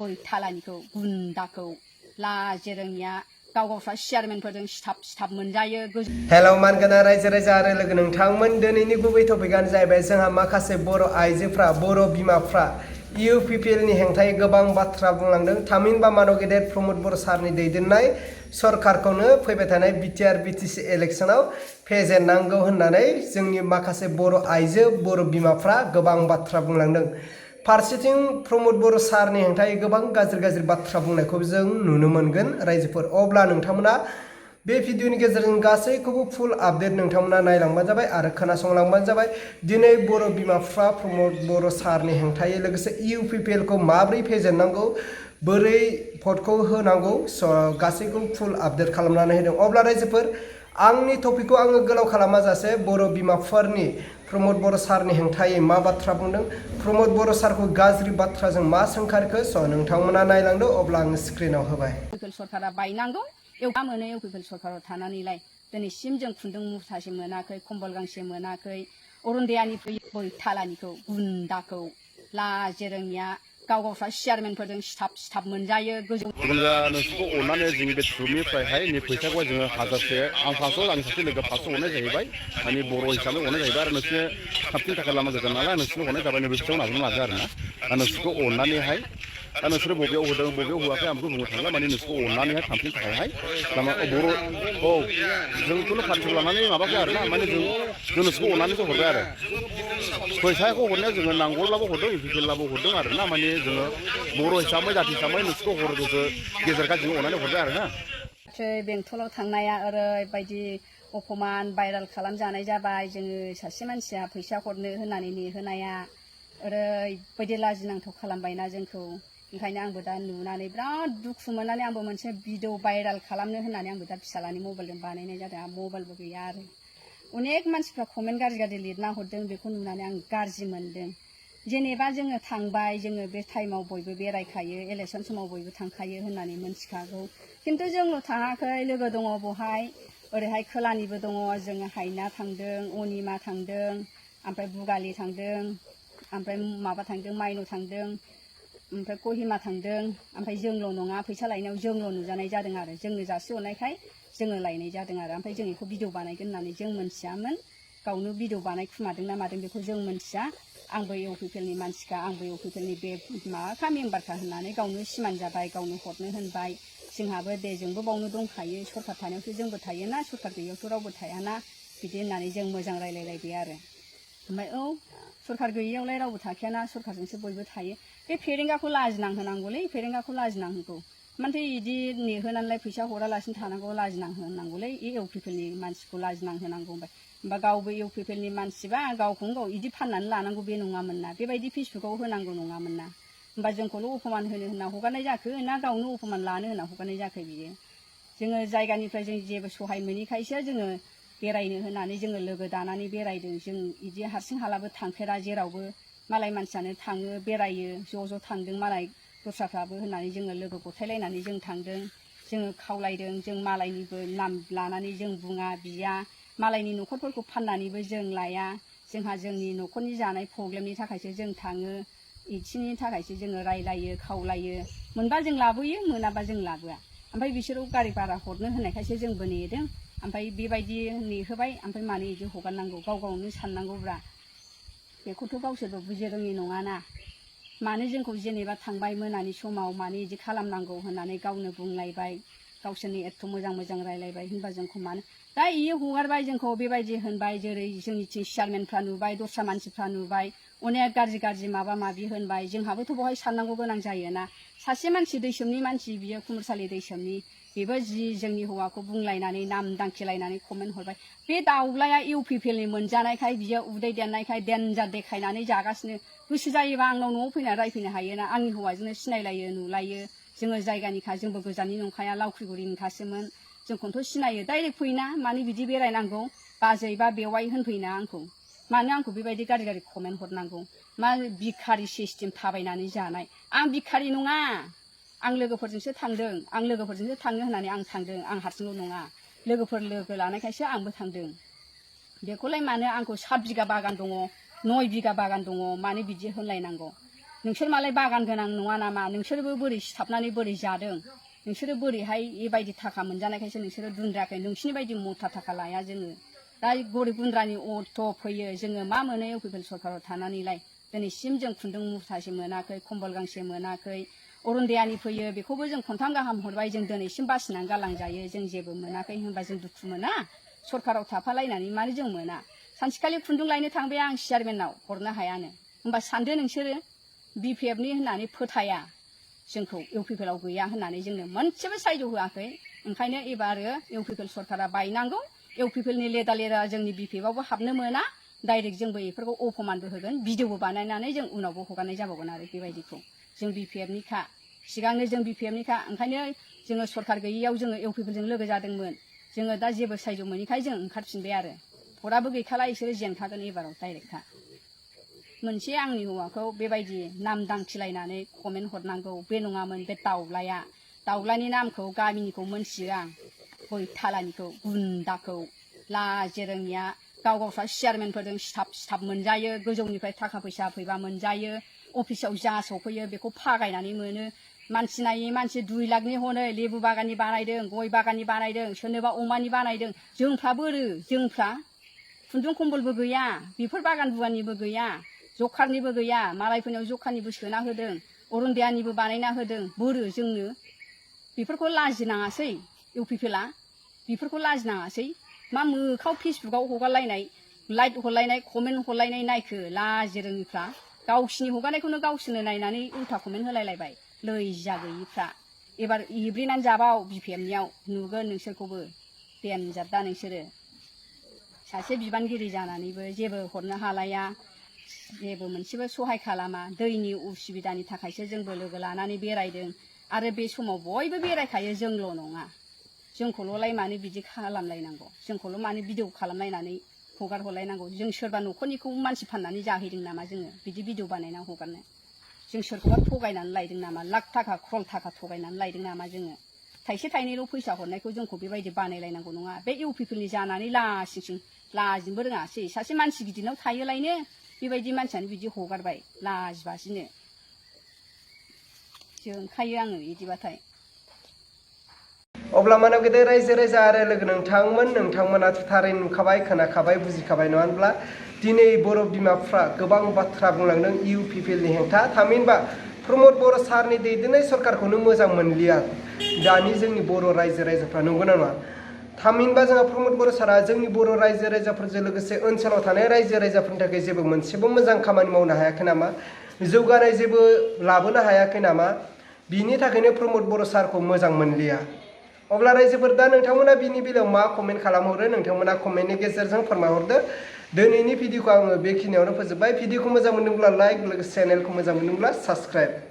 थालानिखौ गुन्दाखौ लाजेरोंनिया गाव गावफ्रा चेयारमेनफोरजों सिथाब मोनजायो। हेलौ मानगोना रायजो राजा आरो लोगो नोंथांमोन, दिनैनि गुबै टपिकआनो जाहैबाय जोंहा माखासे बर' आइजोफ्रा, बर' बिमाफ्रा UPPL नि हेंथायै गोबां बाथ्रा बुंलांदों। थामहिनबा मानव गेदेर प्रमद बर' सारनि दैदेननाय सरकारखौनो फैबाय थानाय BTR BTC इलेक्सनाव फेजेननांगौ होननानै जोंनि माखासे बर' आइजो, बर' बिमाफ्रा गोबां बाथ्रा बुंलांदों। फारसेथिं प्रमद बर' सारनि हेंथायै गोबां गाज्रि बाथ्रा बुंनायखौ जों नुनो मोनगोन रायजोफोर। अब्ला नोंथांमोना बे भिडिअनि गेजेरजों गासैखौबो फुल आपडेट नोंथांमोना नायलांबानो जाबाय आरो खोनासंलांबानो जाबाय। दिनै बर' बिमाफ्रा प्रमद बर' सारनि हेंथायै लोगोसे UPPL खौ माबोरै फेजेननांगौ, बोरै भटखौ होनांगौ, गासैखौबो फुल आपडेट खालामनानै होदों। अब्ला रायजोफोर, आंनि टपिकखौ आङो गोलाव खालामाजासे बर' बिमाफोरनि प्रमद बर' सारनि हेंथायै मा बाथ्रा बुंदों, प्रमद बर' सारखौ गाज्रि बाथ्राजों मा सोंखारखो, नोंथांमोना नायलांदो। अब्ला आङो स्क्रिनाव होबाय। UPPL सरकारा बायनांगौ। एवगा मोनो UPPL सरकाराव थानानैलाय दिनैसिम जों खुन्दुं मुथासे मोनाखै, कम्बल गांसे मोनाखै। अरुणोदयानिफ्राय थालानिखौ गुन्दाखौ लाजेरोंनिया गाव गावफ्रा चेयारमेनफोरजों सिथाब मोनजायो। नोंसोरखौ अननानै जोंनि बे थ्रुनिफ्रायहाय फैसाखौ जोङो हाजारसे, आं 500, आंनि सासे लोगो 500 हरनाय जाहैबाय। माने बर' हिसाबै हरनाय जाहैबाय आरो नोंसोरनो साबसिन थाखा लामा गोजान नालाय नोंसोरनो हरनाय जाबाय। नैबे फैसाखौ नाजावनो लादो आरो ना। दा नोंसोरखौ अननानैहाय, दा नोंसोरो बबेयाव होदों बबेयाव होआखै आं बेखौ बुंनो थांला। माने नोंसोरखौ अननानैहाय थांफिननो थाखायहाय बर' जोंखौनो पार्टिखौ लानानै माबाखै आरो ना। माने जों नोंसोरखौ अननानैसो हरबाय आरो फैसाखौ हरनाया जोङो नांगौब्लाबो हरदों, UPPLआबो हरदों आरो ना। माने जोङो बर' हिसाबै, जाथि हिसाबै नोंसोरखौ हरदोंसो गेजेर गाज्रिखौ अननानै हरबाय आरो ना। बेंटलाव थांनाया ओरैबायदि अपमान भाइराल खालामजानाय जाबाय। जोङो सासे मानसिया फैसा हरनो होननानै नेहोनाया ओरैबायदि लाजिनांथाव खालामबायना जोंखौ। ओंखायनो आंबो दा नुनानै बिराद दुखु मोननानै आंबो मोनसे भिडिअ भाइराल खालामनो होननानै आंबो दा फिसालानि मबाइलजों बानायनाय जादों। आंहा मबाइलबो गैया आरो अनेक मानसिफ्रा कमेन्ट गाज्रि लिरना हरदों। बेखौ नुनानै आं गाज्रि मोनदों। जेनेबा जोङो थांबाय, जोङो बे टाइमाव बयबो बेरायखायो, इलेक्सन समाव बयबो थांखायो होननानै मोनथिखागौ। खिन्थु जोंल' थाङाखै, लोगो दङ बहाय, ओरैहाय खोलानिबो दङ। जोङो हायना थांदों, अनिमा थांदों, ओमफ्राय बुगालि थांदों, ओमफ्राय माबा थांदों, माइनाव थांदों, ओमफ्राय कहिमा थांदों। ओमफ्राय जोंल' नङा, फैसा लायनायाव जोंल' नुजानाय जादों आरो जोंनो जासिहरनायखाय जोङो लायनाय जादों आरो। ओमफ्राय जों बेखौ भिडिअ बानायगोन होननानै जों मोनथियामोन। गावनो भिडिअ बानायखुमादों ना मादों बेखौ जों मोनथिया। आंबो UPPLनि मानसिखा, आंबो UPPLनि बे माबाखा, मेम्बारखा होननानै गावनो सिमान जाबाय, गावनो हरनो होनबाय। जोंहाबो दे, जोंबो बावनो दंखायो, सरकार थानायावसो जोंबो थायोना, सरकार गैयियावथ' रावबो थायाना, बिदि होननानै जों मोजां रायलायलायबाय आरो। ओमफ्राय सरकार गैयियावलाय रावबो थाखायाना, सरकारजोंसो बयबो थायो। बे फेरेंगाखौ लाजिनांहोनांगौलै, फेरेंगाखौ लाजिनांहोगौ। मानोथो बिदि नेहोनानैलाय फैसा हरालासिनो थानांगौ, लाजिनांहोनांगौलै। UPPLनि मानसिखौ लाजिनांहोनांगौ। होमबा गावबो UPPLनि मानसिबा गावखौनो गाव बिदि फाननानै लानांगौ बे नङामोन ना, बेबायदि फेसबुकाव होनांगौ नङामोन ना। होमबा जोंखौल' अपमान होनो होनना हगारनाय जाखो ना गावनो अपमान लानो होनना हगारनाय जाखो बियो? जोङो जायगानिफ्राय जों जेबो सहाय मोनैखायसो जोङो बेरायनो होननानै जोङो लोगो दानानै बेरायदों। जों बिदि हारसिं हालाबो थांफेरा जेरावबो, मालाय मानसियानो थाङो, बेरायो, ज' थांदों मालाय दस्राफ्राबो होननानै जोङो लोगो गथायलायनानै जों थांदों। जोङो खावलायदों, जों मालायनिबो नाम लानानै जों बुङा बिया, मालायनि न'खरफोरखौ फाननानैबो जों लाया। जोंहा जोंनि न'खरनि जानाय प्रब्लेमनि थाखायसो जों थाङो, इथिनि थाखायसो जोङो रायलायो, खावलायो। मोनबा जों लाबोयो, मोनाबा जों लाबोआ। ओमफ्राय बिसोरो गारि भारा हरनो होननायखायसो जोंबो नेदों। ओमफ्राय बेबायदि नेहोबाय, ओमफ्राय मानो बिदि हगारनांगौ? गाव गावनो साननांगौब्रा। बेखौथ' गावसोरबो बुजि रोङि नङाना। मानो जोंखौ जेनेबा थांबाय मोनानि समाव मानो बिदि खालामनांगौ होननानै गावनो बुंलायबाय, गावसोरनि एथ' मोजां रायलायबाय होनबा जोंखौ मानो दा इयो हगारबाय, जोंखौ बेबायदि होनबाय। जेरै जोंनिथिं चेयारमेनफ्रा नुबाय, दस्रा मानसिफ्रा नुबाय, अनेक गाज्रि माबा माबि होनबाय। जोंहाबोथ' बहाय साननांगौ गोनां जायोना। सासे मानसि दैसोमनि मानसि, बियो खुमुरसालि दैसोमनि, बेबो जि जोंनि हौवाखौ बुंलायनानै नाम दांखिलायनानै कमेन्ट हरबाय। बे दाउलाया UPPLनि मोनजानायखाय, बियो उदै देरनायखाय देनजार देखायनानै जागासिनो। गोसो जायोबा आंनाव न'आव फैनानै रायफैनो हायोना। आंनि हौवाजोंनो सिनायलायो, नुलायो। जोङो जायगानिखा, जोंबो गोजाननि नंखाया, लावख्रिगुरिनिखासोमोन। जोंखौथ' सिनायो, डाइरेक्ट फैना, मानो बिदि बेरायनांगौ, बाजै बा बेवाइ होनफैना आंखौ। मानो आंखौ बेबायदि गाज्रि कमेन्ट हरनांगौ? मा भिखारि सिस्टेम थाबायनानै जानाय? आं भिखारि नङा, आं लोगोफोरजोंसो थांदों। आं लोगोफोरजोंसो थांनो होननानै आं थांदों, आं हारसिंल' नङा। लोगोफोर लोगो लानायखायसो आंबो थांदों। बेखौलाय मानो आंखौ 7 बिगा बागान दङ, 9 बिगा बागान दङ, मानो बिदि होनलायनांगौ? नोंसोर मालाय बागान गोनां नङा नामा नोंसोरबो बोरै सिथाबनानै बोरै जादों नोंसोरो बोरैहाय बेबायदि थाखा मोनजानायखायसो नोंसोरो दुन्द्रायाखै नोंसिनि बायदि मथा थाखा लाया जोङो दा गरिब गुन्द्रानि अथ' फैयो जोङो मा मोनो इउपिपिएल सरकाराव थानानैलाय दिनैसिम जों खुन्दुं मुथासे मोनाखै कम्बल गांसे मोनाखै अरुनदयानि फैयो बेखौबो जों खनथाम गाहाम हरबाय जों दिनैसिम बासिनानै गालांजायो जों जेबो मोनाखै होनबा जों दुखु मोना सरकाराव थाफालायनानै मानो जों मोना सानसेखालि खुन्दुं लायनो थांबाय आं चेयारमेनाव हरनो हायानो होनबा सानदो नोंसोरो बिपिएफनि होननानै फोथाया जोंखौ इउपिपिएलआव गैया होननानै जोंनो मोनसेबो साइड होआखै ओंखायनो एबारो इउपिपिएल सरकारा बायनांगौ इउपिपिएलनि लेदा लेदा जोंनि बिपिएफआवबो हाबनो मोना डाइरेक्ट जोंबो बेफोरखौ अफमानबो होगोन भिडिअबो बानायनानै जों उनावबो हगारनाय जाबावगोन आरो बेबायदिखौ जों बिपिएफनिखा सिगांनो जों बिपिएफनिखा ओंखायनो जोङो सरकार गैयैयाव जोङो इउपिपिएलजों लोगो जादोंमोन जोङो दा जेबो साइड मोनैखाय जों ओंखारफिनबाय आरो हराबो गैखाला बिसोरो जेनखागोन एबाराव डाइरेक्टखा मोनसे आंनि हौवाखौ बेबायदि नाम दांखिलायनानै कमेन्ट हरनांगौ बे नङामोन बे दाउलानि नामखौ गामिनिखौ मोनथियो आं गय थालानिखौ गुन्दाखौ लाजे रोङिया गाव गावस्रा चेयारमेनफोरजों सिथाब मोनजायो गोजौनिफ्राय थाखा फैसा फैबा मोनजायो अफिसाव जा सफैयो बेखौ फागायनानै मोनो मानसि नायै मानसि 2 लाखनि हनै लेबु बागाननि बानायदों गय बागाननि बानायदों सोरनोबा अमानि बानायदों जोंफ्रा बोरो जोंफ्रा खुन्दुं कम्बलबो गैया बेफोर बागान बुगाननिबो गैया जखारनिबो गैया मालायफोरनाव जखारनिबो सोना होदों अरुनदयानिबो बानायना होदों बोरो जोंनो बेफोरखौ लाजिनाङासै इउपिपिएलआ बेफोरखौ लाजिनाङासै मा मोखाव फेसबुकाव हगारलायनाय लाइक हरलायनाय कमेन्ट हरलायनाय नायखो लाजि रोङिफ्रा गावसिनि हगारनायखौनो गावसोरनो नायनानै उल्था कमेन्ट होलायलायबाय लैजा गैयिफ्रा एबार एब्रेनानै जाबाव बिपिएफनियाव नुगोन नोंसोरखौबो देनजार दा नोंसोरो सासे बिबानगिरि जानानैबो जेबो हरनो हालाया जेबो मोनसेबो सहाय खालामा दैनि उसुबिदानि थाखायसो जोंबो लोगो लानानै बेरायदों आरो बे समाव बयबो बेरायखायो जोंल' नङा जोंखौल'लाय मानो बिदि खालामलायनांगौ जोंखौल' मानो भिडिअ खालामलायनानै हगार हरलायनांगौ जों सोरबा न'खरनिखौ मानसि फाननानै जाहैदों नामा जोङो बिदि भिडिअ बानायना हगारनो जों सोरखौबा थगायनानै लायदों नामा लाख थाखा क्रल थाखा थगायनानै लायदों नामा जोङो थाइसे थाइनैल' फैसा हरनायखौ जोंखौ बेबायदि बानायलायनांगौ नङा बे इउपिपिएलनि जानानै लासिंसिं लाजिनोबो रोङासै सासे मानसि गिदिरनाव थायोलायनो बेबायदि मानसियानो बिदि हगारबाय लाजिबासिनो जोंखायो आङो बिदिबाथाय अब्ला मानव गेदेर रायजो राजा आरो लोगो नोंथांमोनाथ' थारै नुखाबाय खोनाखाबाय बुजिखाबाय नङा होनब्ला दिनै बर' बिमाफ्रा गोबां बाथ्रा बुंलांदों इउपिपिएलनि हेंथा थामहिनबा प्रमद बर' सारनि दैदेननाय सरकारखौनो मोजां मोनलिया दानि जोंनि बर' रायजो राजाफ्रा नंगौना नङा थामहिनबा जोंहा प्रमद बर' सारा जोंनि बर' रायजो राजाफोरजों लोगोसे ओनसोलाव थानाय रायजो राजाफोरनि थाखाय जेबो मोनसेबो मोजां खामानि मावनो हायाखै नामा जौगानाय जेबो लाबोनो हायाखै नामा बिनि थाखायनो प्रमद बर' सारखौ मोजां मोनलिया अब्ला रायजोफोर दा नोंथांमोना बिनि बेलायाव मा कमेन्ट खालामहरो नोंथांमोना कमेन्टनि गेजेरजों फोरमायहरदो दिनैनि भिडिअखौ आङो बेखिनियावनो फोजोबबाय भिडिअखौ मोजां मोनदोंब्ला लाइक लोगोसे चेनेलखौ मोजां मोनदोंब्ला साबस्क्राइब